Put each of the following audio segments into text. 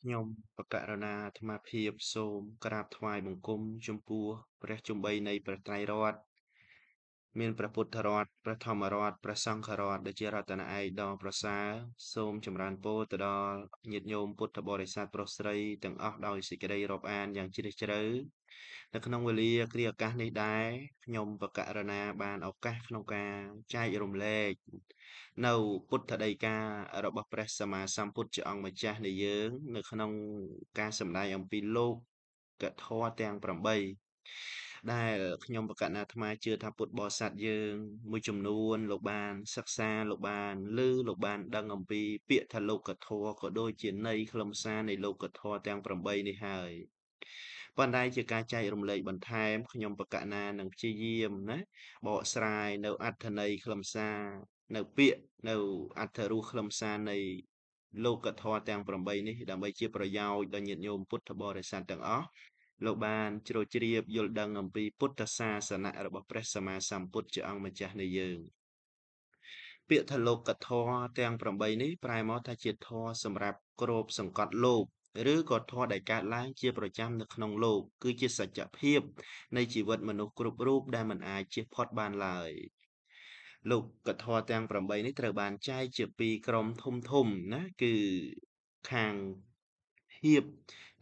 ខ្ញុំបករុណាអាត្មាភាពសូមក្រាបថ្វាយបង្គំចំពោះព្រះជុំបីនៃព្រះត្រៃរតន៍មានព្រះពុទ្ធរតន៍ព្រះធម្មរតន៍ព្រះសង្ឃរតន៍ដែលជារតនឯកដ៏ប្រសើរសូមចម្រើនពរទៅដល់ញាតិញោមពុទ្ធបរិស័ទប្រុសស្រីទាំងអស់ដោយសេចក្តីរាប់អានយ៉ាងជ្រាលជ្រៅនៅក្នុងវេលាគ្រាឱកាសនេះដែរខ្ញុំបករុណាបានឱកាសក្នុងការចែករំលែកនៅពុទ្ធដីការបស់ព្រះសម្មាសម្ពុទ្ធជាអង្គម្ចាស់នៃយើងនៅក្នុងការសម្ដែងអំពីលោកធម៌ទាំង8ដែលខ្ញុំបកណាអាត្មាជឿថាពុទ្ធបរិស័ទយើងមួយចំនួនលោកបានសិក្សាលោកបានឮលោកបានដឹងអំពីពាក្យថាលោកធម៌ក៏ដូចជាន័យខ្លឹមសារនៃលោកធម៌ទាំង8នេះហើយប៉ុន្តែជាការចែករំលែកបន្ថែមខ្ញុំបកណានឹងព្យាយាមណាបកស្រាយនៅអត្ថន័យខ្លឹមសារនៅពាក្យនៅអត្ថរសខ្លឹមសារនៃលោកធម៌ទាំង8នេះដើម្បីជាប្រយោជន៍ដល់ញាតិញោមពុទ្ធបរិស័ទទាំងអស់លោកបានជ្រោះជ្រាបយល់ដឹងអំពីពុទ្ធសាសនៈរបស់ព្រះសម្មាសម្ពុទ្ធជាអង្គម្ចាស់នៃយើងពាក្យថាលោកធម៌ទាំង8នេះប្រែមកថាជាធម៌សម្រាប់គ្របសង្កត់លោកឬក៏ធម៌ដែលកើតឡើងជាប្រចាំនៅក្នុងលោកគឺជាសច្ចភាពនៃជីវិតមនុស្សគ្រប់រូបដែលមិនអាចជៀសផុតបានឡើយលោកធម៌ទាំង8នេះត្រូវបានចែកជាពីរក្រុមធំធំណាគឺខាងភាព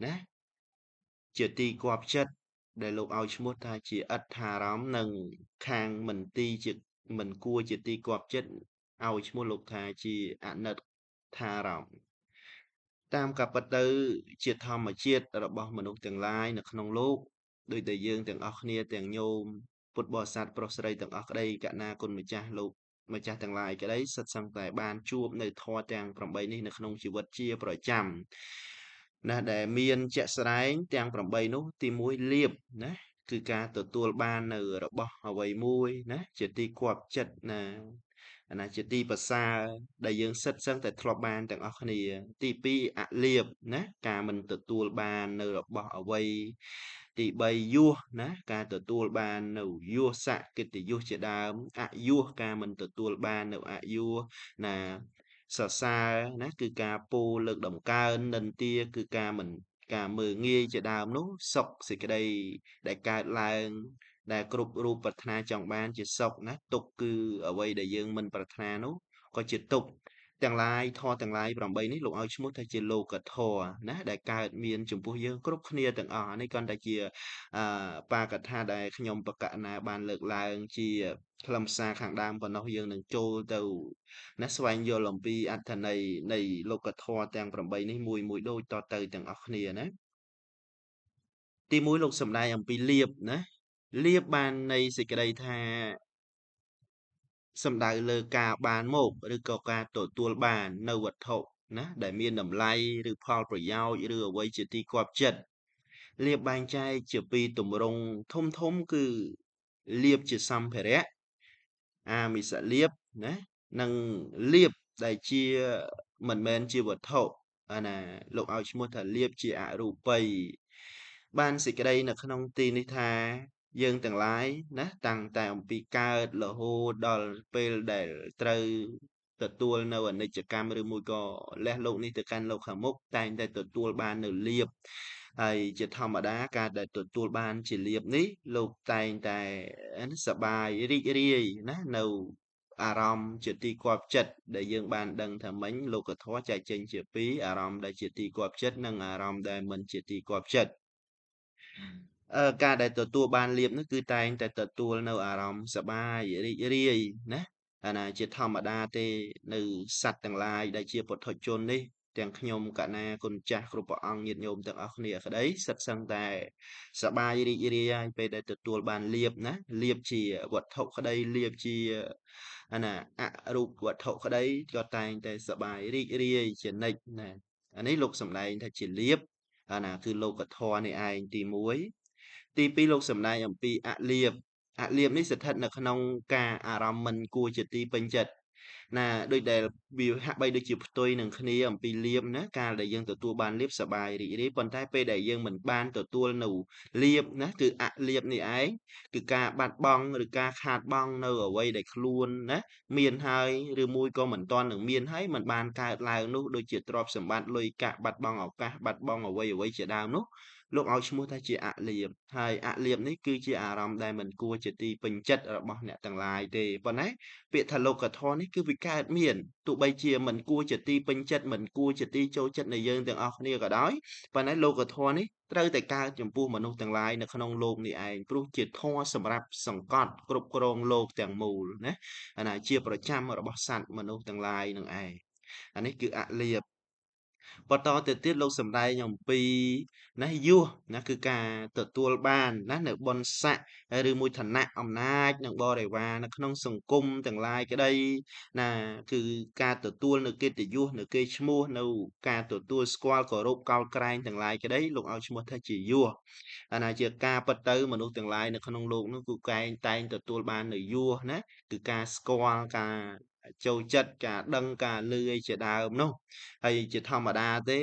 ណាជាទីគាប់ចិត្តដែលលោកឲ្យឈ្មោះថាជាអត្ថារម្មណ៍និងខាងមិនទីជាមិនគួរជាទីគាប់ចិត្តឲ្យឈ្មោះលោកថាជាអនិត្ថារម្មណ៍តាមការពិតទៅជាធម្មជាតិរបស់មនុស្សទាំងឡាយនៅក្នុងលោកដោយតែយើងទាំងអស់គ្នាទាំងញោមពុទ្ធបរិស័ទប្រុសស្រីទាំងអស់ក្តីកណាគុណម្ចាស់លោកម្ចាស់ទាំងឡាយក្តីសិតសឹងតែបានជួបនៅធម៌ទាំង8នេះនៅក្នុងជីវិតជាប្រចាំណាដែលមានជាក់ស្ដែងទាំង8នោះទី1លៀបណាគឺការទទួលបាននៅរបស់អ្វីមួយណាជាទីគាប់ចិត្តណាណាជាទីប្រសើរដែលយើងសិតសឹងតែធ្លាប់បានទាំងអស់គ្នាទី2អលៀបណាការមិនទទួលបាននៅរបស់អ្វីទី3យោះណាការទទួលបាននៅយោះសកិត្តិយសជាដើមអយោះការមិនទទួលបាននៅអយោះណាសរសើរណាគឺការពោលលើកដំកើងនិន្ទាគឺការមិនការមើលងាយជាដើមនោះសុខសេចក្តីដែលកើតឡើងដែលគ្រប់រូបប្រាថ្នាចង់បានជាសុខណាទុក្ខគឺអ្វីដែលយើងមិនប្រាថ្នានោះក៏ជាទុក្ខទាំងឡាយធម៌ទាំងឡាយ8នេះលោកឲ្យឈ្មោះថាជាលោកធម៌ណាដែលកើតមានចំពោះយើងគ្រប់គ្នាទាំងអស់នេះគ្រាន់តែជាបាកថាដែលខ្ញុំបកណាបានលើកឡើងជាខ្លឹមសារខាងដើមប៉ុណ្ណោះយើងនឹងចូលទៅណាស្វែងយល់អំពីអត្ថន័យនៃលោកធម៌ទាំង8នេះមួយមួយដូចតទៅទាំងអស់គ្នាណាទី1លោកសម្ដែងអំពីលៀបណាលៀបបាននៃសេចក្តីថាសំដៅលើការបានមកឬក៏ការទទួលបាននៅវត្ថុណាដែលមានតម្លៃឬផលប្រយោជន៍ឬអ្វីជាទីគាប់ចិត្តលៀបបែងចែកជាពីរទម្រង់ធំធំគឺលៀបជាសម្ភារៈអាមិសលៀបណានិងលៀបដែលជាមិនមែនជាវត្ថុអាណាលោកឲ្យឈ្មោះថាលៀបជាអរូបីបានសេចក្តីនៅក្នុងទីនេះថាយើងទាំងឡាយណាតាំងតែអំពីកើតរហូតដល់ពេលដែលត្រូវទទួលនៅអនិច្ចកម្មឬមួយក៏លះលោកនេះទៅកាន់លោកខាងមុខតែងតែទទួលបាននៅលៀបហើយជាធម្មតាការដែលទទួលបានជាលៀបនេះលោកតែងតែសប្បាយរីករាយណានៅអារម្មណ៍ជាទីគាប់ចិត្តដែលយើងបានដឹងថាមិញលោកធម៌ចែកចេញជាពីរអារម្មណ៍ដែលជាទីគាប់ចិត្តនិងអារម្មណ៍ដែលមិនជាទីគាប់ចិត្តការដែលទទួលបានលៀបនោះគឺតែងតែទទួលនៅអារម្មណ៍សប្បាយរីករាយណាអាណាជាធម្មតាទេនៅសត្វទាំងឡាយដែលជាពុទ្ធជននេះទាំងខ្ញុំកណាគុណចាស់គ្រប់ព្រះអង្គញាតិញោមទាំងអស់គ្នាក្តីសិតសឹងតែសប្បាយរីករាយហើយពេលដែលទទួលបានលៀបណាលៀបជាវត្ថុក្តីលៀបជាអាណាអរូបវត្ថុក្តីក៏តែងតែសប្បាយរីករាយជានិច្ចណាអានេះលោកសម្ដែងថាជាលៀបអាណាគឺលោកធម៌នេះឯងទី1ទី2លោកសម្ដែងអំពីអលៀបអលៀបនេះស្ថិតនៅក្នុងការអារម្មណ៍មិនគួរជាទីពេញចិត្ត ណាដូចដែលវាហាក់បីដូចជាផ្ទុយនឹងគ្នាអំពីលាភណាកាលដែលយើងទទួលបានលាភសប្បាយរីករាយប៉ុន្តែពេលដែលយើងមិនបានទទួលនៅលាភណាគឺអលាភនេះឯងគឺការបាត់បង់ឬការខាតបង់នៅអ្វីដែលខ្លួនណាមានហើយឬមួយក៏មិនទាន់នឹងមានហើយមិនបានកើតឡើងនោះដូចជាទ្រព្យសម្បត្តិលុយកាក់បាត់បង់ឱកាសបាត់បង់អ្វីៗជាដើមនោះលោកឲ្យឈ្មោះថាជាអលាភហើយអលាភនេះគឺជាអារម្មណ៍ដែលមិនគួរជាទីពេញចិត្តរបស់អ្នកទាំងឡាយទេប៉ុន្តែពាក្យថាលោកធម៌នេះគឺវាកើតមានទោះបីជាមិនគួរជាទីពេញចិត្តមិនគួរជាទីចូលចិត្តនៃយើងទាំងអស់គ្នាក៏ដោយប៉ុន្តែលោកធម៌នេះត្រូវតែកើតចំពោះមនុស្សទាំងឡាយនៅក្នុងលោកនេះឯងព្រោះជាធម៌សម្រាប់សង្កត់គ្រប់គ្រងលោកទាំងមូលណាអាណាជាប្រចាំរបស់សត្វមនុស្សទាំងឡាយនឹងឯងអានេះគឺអលាភបន្តទៅទៀតលោកសម្ដែងអំពីណាយោះណាគឺការទទួលបានណានៅបុណ្យស័ក្តិឬមួយឋានៈអំណាចនិងបរិវារនៅក្នុងសង្គមទាំងឡាយក្តីណាគឺការទទួលនៅកិត្តិយសនៅគេឈ្មោះនៅការទទួលស្គាល់គោរពកោតក្រែងទាំងឡាយក្តីលោកឲ្យឈ្មោះថាជាយោះអាណាជាការពិតទៅមនុស្សទាំងឡាយនៅក្នុងលោកនោះគឺកែងតែងទទួលបាននៅយោះណាគឺការស្គាល់ការចូលចិត្តការដឹងការលឺអីជាដើមនោះហើយជាធម្មតាទេ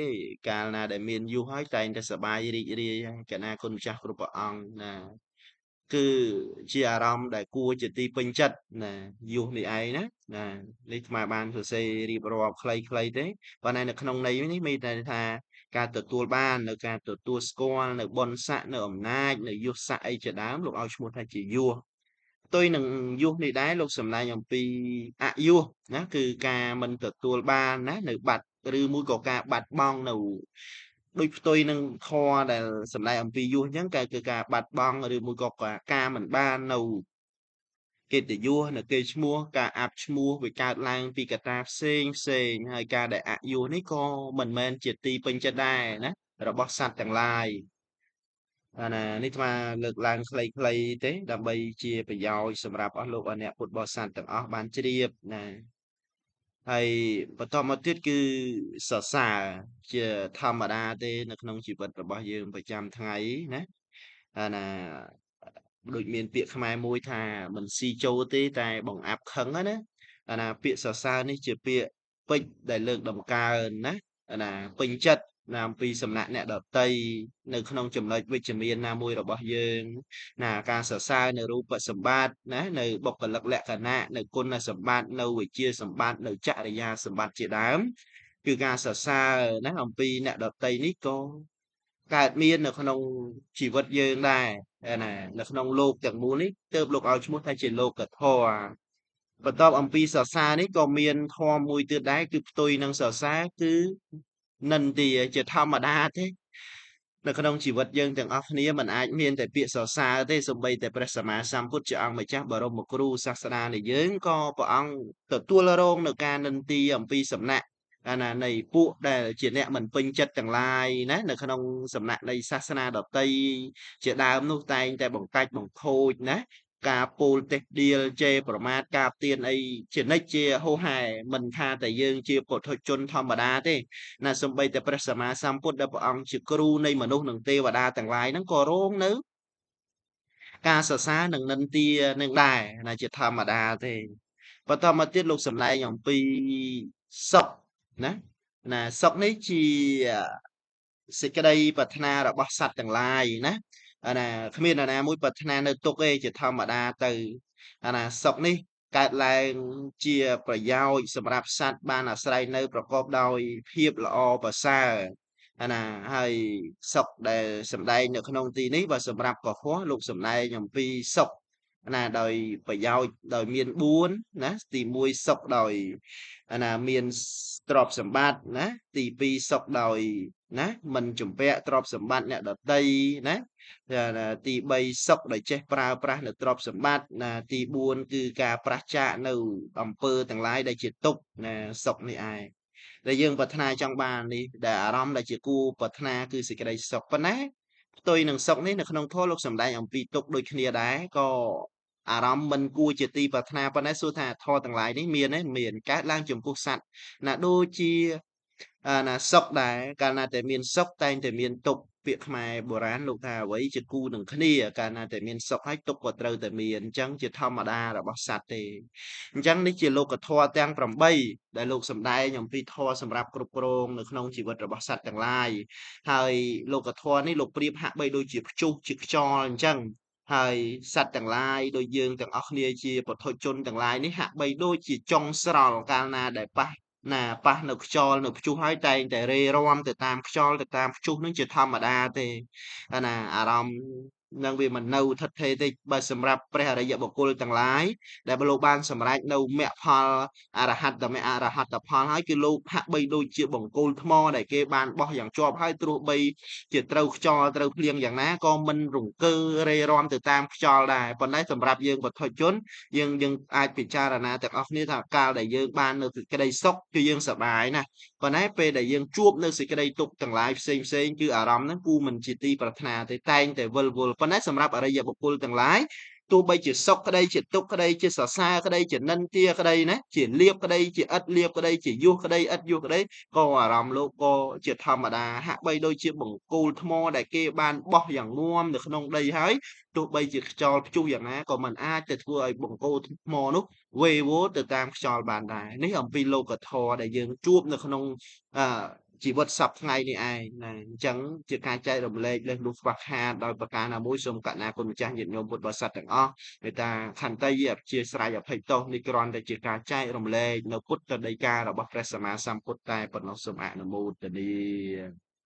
កាលណាដែលមានយុះហើយតែងតែសប្បាយរីករាយហើយកណាគុណម្ចាស់គ្រប់ព្រះអង្គណាគឺជាអារម្មណ៍ដែលគួរជាទីពេញចិត្តណាយុះនេះឯងណាណានេះអាត្មាបានសរសេររៀបរាប់ខ្លីៗទេប៉ុន្តែនៅក្នុងន័យនេះមានតែថាការទទួលបាននៅការទទួលស្គាល់នៅបុណ្យស័ក្តិនៅអំណាចនៅយុះស័ក្តិអីជាដើមលោកឲ្យឈ្មោះថាជាយុះផ្ទុយនឹងយុះនេះដែរលោកសម្ដែងអំពីអយុះណាគឺការមិនទទួលបានណានៅបាត់ឬមួយក៏ការបាត់បង់នៅដូចផ្ទុយនឹងធម៌ដែលសម្ដែងអំពីយុះអញ្ចឹងគឺការបាត់បង់ឬមួយក៏ការមិនបាននៅកិត្តិយសនៅគេឈ្មោះការអាប់ឈ្មោះវាកើតឡើងពីកត្តាផ្សេងផ្សេងហើយការដែលអយុះនេះក៏មិនមែនជាទីពេញចិត្តដែរណារបស់សត្វទាំងឡាយអាណានេះអាត្មាលើកឡើងខ្លីៗទេដើម្បីជាប្រយោជន៍សម្រាប់អស់លោកអស់អ្នកពុទ្ធបរិស័ទទាំងអស់បានជ្រាបណាហើយបន្តមកទៀតគឺសរសើរជាធម្មតាទេនៅក្នុងជីវិតរបស់យើងប្រចាំថ្ងៃណាអាណាដូចមានពាក្យខ្មែរមួយថាមិនស៊ីចូលទេតែបង្អាប់ខឹងណាអាណាពាក្យសរសើរនេះជាពាក្យពេចន៍ដែលលើកដំកើងណាអាណាពេញចិត្តណាអំពីសំណាក់អ្នកដតីនៅក្នុងចំណុចវិជ្ជមានណាមួយរបស់យើងណាការសរសើរនៅរូបសម្បត្តិណានៅបុគ្គលិកលក្ខណៈនៅគុណសម្បត្តិនៅវិជ្ជាសម្បត្តិនៅចរិយាសម្បត្តិជាដើមគឺការសរសើរណាអំពីអ្នកដតីនេះក៏កើតមាននៅក្នុងជីវិតយើងដែរណានៅក្នុងលោកទាំងមូលនេះទើបលោកឲ្យឈ្មោះថាជាលោកធម៌បន្ទាប់អំពីសរសើរនេះក៏មានធម៌មួយទៀតដែរគឺផ្ទុយនឹងសរសើរគឺនិន្ទាជាធម្មតាទេនៅក្នុងជីវិតយើងទាំងអស់គ្នាមិនអាចមានតែពាក្យសរសើរទេសូម្បីតែព្រះសម្មាសម្ពុទ្ធជាអង្គម្ចាស់បរមគ្រូសាស្តានៃយើងក៏ព្រះអង្គទទួលរងនៅការនិន្ទាអំពីសំណាក់អាណានៃពួកដែលជាអ្នកមិនពេញចិត្តទាំងឡាយណានៅក្នុងសំណាក់នៃសាសនាដតីជាដើមនោះតែងតែបង្កាច់បង្ខូចណាការពោលទេសដៀលជេរប្រមាថការទៀនអីជានិច្ចជាហោហែមិនថាតែយើងជាពុទ្ធជនធម្មតាទេណាសូម្បីតែព្រះសម្មាសម្ពុទ្ធដែលព្រះអង្គជាគ្រូនៃមនុស្សនិងទេវតាទាំងឡាយហ្នឹងក៏រងនៅការសរសើរនិងនិន្ទានឹងដែរណាជាធម្មតាទេបន្តមកទៀតលោកសម្ដែងអំពីសុខណាណាសុខនេះជាសេចក្តីប្រាថ្នារបស់សត្វទាំងឡាយណាអាណាគ្មានអាណាមួយប្រាថ្នានៅទុក្ខទេជាធម្មតាទៅអាណាសុខនេះកើតឡើងជាប្រយោជន៍សម្រាប់សត្វបានអាស្រ័យនៅប្រកបដោយភាពល្អប្រសើរអាណាហើយសុខដែលសម្ដែងនៅក្នុងទីនេះបើសម្រាប់កុហកលោកសម្ដែងអំពីសុខណាដោយប្រយោជន៍ដោយមាន4ណាទី1សុខដោយអាណាមានទ្រព្យសម្បត្តិណាទី2សុខដោយណាមិនជំពាក់ទ្រព្យសម្បត្តិអ្នកដតីណាទី3សុខដោយចេះប្រើប្រាស់នៅទ្រព្យសម្បត្តិណាទី4គឺការប្រឆាចនៅអំពើទាំងឡាយដែលជាទុក្ខណាសុខនេះឯងដែលយើងប្រាថ្នាចង់បាននេះដែលអារម្មណ៍ដែលជាគួរប្រាថ្នាគឺសេចក្តីសុខប៉ុន្តែផ្ទុយនឹងសុខនេះនៅក្នុងធម៌លោកសម្ដែងអំពីទុក្ខដូចគ្នាដែរក៏អារម្មណ៍មិនគួរជាទីប្រាថ្នាប៉ុន្តែសួរថាធម៌ទាំងឡាយនេះមានទេមានកើតឡើងចំពោះសត្វណាដូចជាណាសុខដែរកាលណាតែមានសុខតែងតែមានទុក្ខ ពាក្យខ្មែរបុរាណលោកថាអ្វីជាគូនឹងគ្នាកាលណាតែមានសុខហើយទុក្ខក៏ត្រូវតែមានអញ្ចឹងជាធម្មតារបស់សត្វទេអញ្ចឹងនេះជាលោកធម៌ទាំង8ដែលលោកសម្ដែងអំពីធម៌សម្រាប់គ្រប់គ្រងនៅក្នុងជីវិតរបស់សត្វទាំងឡាយហើយលោកធម៌នេះលោកប្រៀបហាក់បីដូចជាព្យុះជាខ្យល់អញ្ចឹងហើយសត្វទាំងឡាយដូចយើងទាំងអស់គ្នាជាពុទ្ធជនទាំងឡាយនេះហាក់បីដូចជាចុងស្រល់កាលណាដែលប៉ះណាប៉ះនៅខ្យល់នៅព្យុះហើយតែងតែរេរាំទៅតាមខ្យល់ទៅតាមព្យុះនឹងជាធម្មតាទេណាអារម្មណ៍នឹងវាមិននៅថិតថេរទេបើសម្រាប់ព្រះអរិយបុគ្គលទាំងឡាយដែលលោកបានសម្រេចនៅមគ្គផលអរហត្តមគ្គអរហត្តផលហើយគឺលោកហាក់បីដូចជាបង្គោលថ្មដែលគេបានបោះយ៉ាងជាប់ហើយទោះបីជាត្រូវខ្យល់ត្រូវភ្លៀងយ៉ាងណាក៏មិនរង្គើរេរាំទៅតាមខ្យល់ដែរប៉ុន្តែសម្រាប់យើងបុថុជនយើងអាចពិចារណាទាំងអស់គ្នាថាកាលដែលយើងបាននៅសេចក្តីសុខគឺយើងសប្បាយណាស់ប៉ុន្តែពេលដែលយើងជួបនៅសេចក្តីទុក្ខទាំងឡាយផ្សេងផ្សេងគឺអារម្មណ៍ហ្នឹងគូមិនជាទីប្រាថ្នាទេតែងតែវិលវល់ប៉ុន្តែសម្រាប់អរិយបុគ្គលទាំងឡាយទោះបីជាសុខក្តីជាទុក្ខក្តីជាសរសើរក្តីជានិន្ទាក្តីណាជាលៀបក្តីជាឥតលៀបក្តីជាយុះក្តីឥតយុះក្តីក៏អារម្មណ៍លោកក៏ជាធម្មតាហាក់បីដូចជាបង្គោលថ្មដែលគេបានបោះយ៉ាងមាំនៅក្នុងដីហើយទោះបីជាខ្យល់ព្យុះយ៉ាងណាក៏មិនអាចទៅធ្វើឲ្យបង្គោលថ្មនោះវេវល់ទៅតាមខ្យល់បានដែរនេះអំពីលោកធម៌ដែលយើងជួបនៅក្នុងអឺជីវិតសប្តាហ៍ថ្ងៃនេះឯងណាអញ្ចឹងជាការចែករំលែកលេសលុះខ្វះខាតដោយប្រការណាមួយសូមកណាគុណម្ចាស់ញាតិញោមពុទ្ធបរិស័ទទាំងអស់មេត្តាខន្តីអព្យាស្រ័យអភ័យទោសនេះគ្រាន់តែជាការចែករំលែកនៅពុទ្ធដីការបស់ព្រះសម្មាសម្ពុទ្ធតែប៉ុណ្ណោះសូមអនុមោទនា។